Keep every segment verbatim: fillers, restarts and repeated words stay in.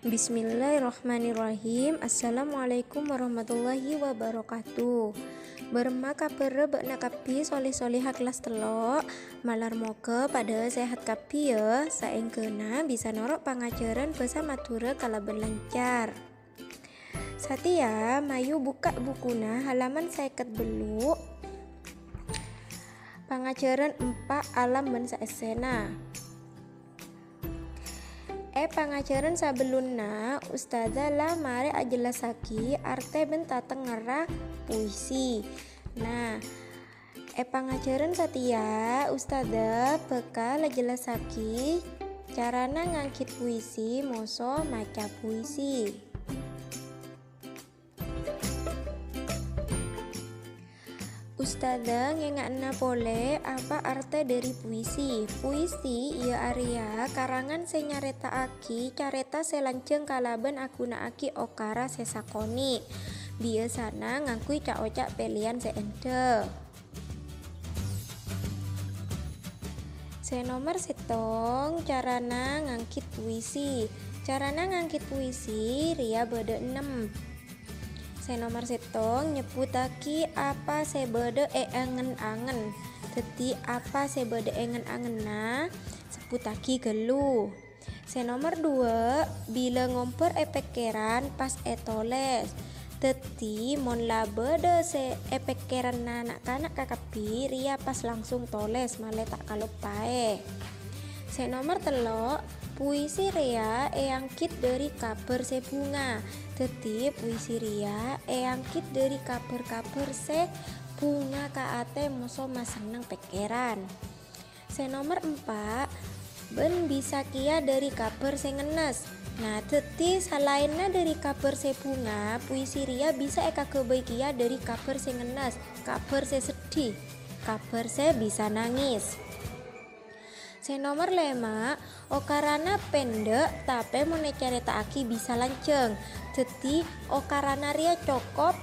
Bismillahirrahmanirrahim. Assalamualaikum warahmatullahi wabarakatuh. Bârâmma kabhârrâ bâ'na kabbhi solè-solèha kellas tello'? Malar moghâ padâ sehat kabbhi, yâ, saèngghâna bisa noro' pangajhârân bhâsa Madhurâ kalabân lancar. Satèya, mayu bukka' bukuna halaman sèket bellu', pangajhârân empa' alam bân saèssèna. È pangajhârân sabellunna, Ustadzah la marè ajellassaghi artè bân tatengngerra puisi. Nah, è pangajhârân satèya, Ustadzah bhâkal ajellassaghi carana nganggit puisi, moso maca puisi. Ustadzah ngènga'ana polè apa artè dhâri puisi. Puisi iyâ arèya karangan sè nyarèta'aghi carèta sè lanjhâng kalabân aghuna'aghi okara sè sakonè', biyasana ngangghuy ca'-oca' pèlèyan sè endâ'. Sè nomer sèttong, carana nganggit puisi. Carana nganggit puisi rèya bâdâ ennem. Sè nomer sèttong, nyebbhuttaghi apa sè bâdâ è angen-angen. Dhâddhi, apa sè bâdâ è ngen-angenna, sebbhuttaghi ghâllu. Sè nomer duwâ', bilâ ngompor è pèkkèran pas ètolès. Dhâddhi, mon la bâdâ sè è pèkkèranna na'-kana' kakabbhi, rèya pas langsung tolès, malè ta' kaloppaè. Sè nomer tello', puisi rèya èanggit dhâri kabhâr sè bhunga. Dhâddhi, puisi rèya èanggit dhâri kabhâr-kabhâr sè bhunga ka atè, moso masenneng pèkkèran. Sè nomer empa', bân bisa kèya dhâri kabhâr sè ngennes. Nah, dhâddhi salaènna dhâri kabhâr sè bhunga, puisi rèya bisa èkaghâbây kèya dhâri kabhâr sè ngennes, kabhâr sè seddhi, kabhâr sè bisa nangès. Sè nomer lèma', okarana pèndhâ', tapè mon ècarèta'aghi bisa lanjhâng. Dhâddhi, okarana rèya cokop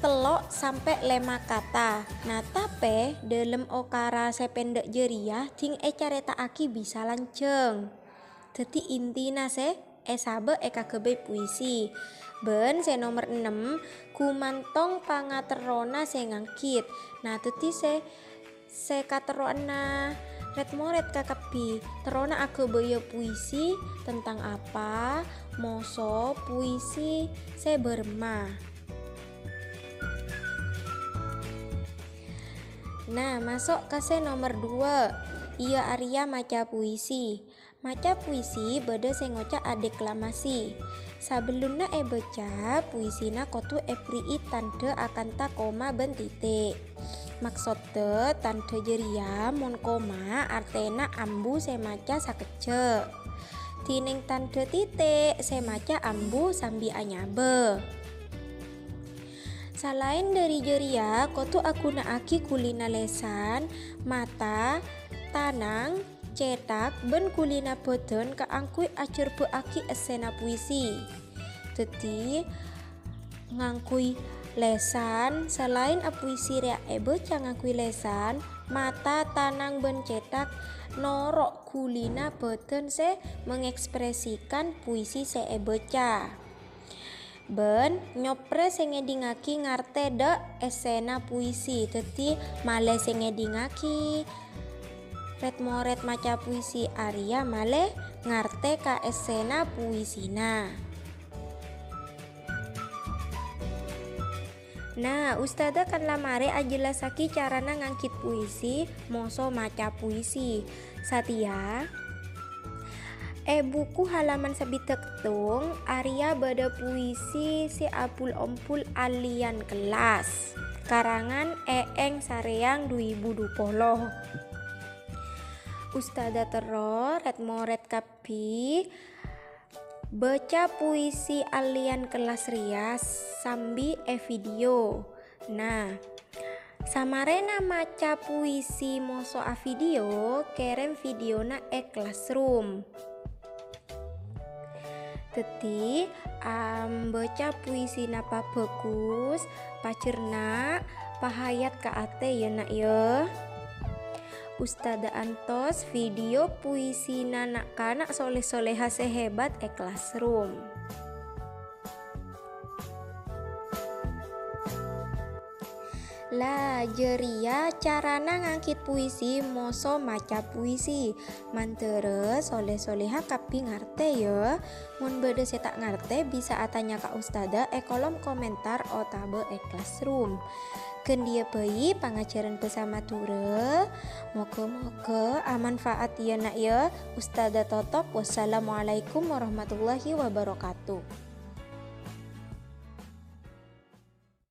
tello' sampè' lèma' kata. Nah, tapè dhâlem okara sè pèndhâ' jârèya dhing ècarèta'aghi bisa lanjhâng. Dhâddhi, intina sè èsabâ' èkaghâbây puisi. Bân sè nomer ennem, ghumantong pangaterrona sè nganggit. Nah, dhâddhi sè, sè katerrowanna rèd-morèd kakabbhi, terrona aghâbâyâ puisi tentang apa, moso puisi sè bârâmma. Nah, maso' ka sè nomer duwâ', iyâ arèya maca puisi. Maca puisi bâdâ sè ngoca' adeklamasi. Sabellunna èbâca, puisina kodhu èberri'i tandhâ akanta koma bân titik. Maksoddhâ tandhâ jârèya mon koma artèna ambu sè maca sakejjhâ'. Dhinèng tandhâ titik sè maca ambu sambi anyabâ. Salaèn dhâri jârèya, kodhu aghuna'aghi ghulina lèsan, mata, tanang, cèthak, bân ghulina bhâdhân kaangghuy ajhârbâ'âghi èssèna puisi. Dhâddhi, ngangghuy lèsan, salaèn apuisi rèya èbâca ngangghuy lèsan, mata, tanang, bân cèthak noro' ghulina bhâdhân sè mengekspresikan puisi sè èbâca. Bân nyoprè sè ngèdingngaghi ngartè dhâ' èssèna puisi. Dhâddhi, malè sè ngèdingngaghi rèd-morèd maca puisi arèya malè ngartè ka èssèna puisina. Nah, Ustadzah kan la marè ajellassaghi carana nganggit puisi, moso maca puisi. Satèya, è buku halaman sabidhâk tong, arèya bâdâ puisi sè abul-ombul allèyan kellas, karangan Eeng Sarèyang du èbu du polo. Ustadzah terro, rèd-morèd kabbhi, bâca puisi allèyan kellas rèya sambi è-video. Nah, samarèna maca puisi moso a-video, kèrèm videona è Classroom. Dhâddhi, ambâca puisina pabhâghus, pajherna', pahayat ka atè, yâ, Na', yâ. Ustadzah antos video puisina na'-kana' soleh-soleha sè hebat è classroom. La, jârèya carana ngangghit puisi moso maca puisi. Mandhârâ soleh-soleha kabbhi ngartè, yâ. Mon bâdâ sè ta' ngartè, bisa atanya ka ustadzah è kolom komentar otabâ è classroom. Ghândhiyâ bhâi pangajhârân bhâsa Madhurâ. Moghâ-moghâ amanfaat, yâ, na', yâ. Ustadzah totop. Wassalamualaikum warahmatullahi wabarakatuh.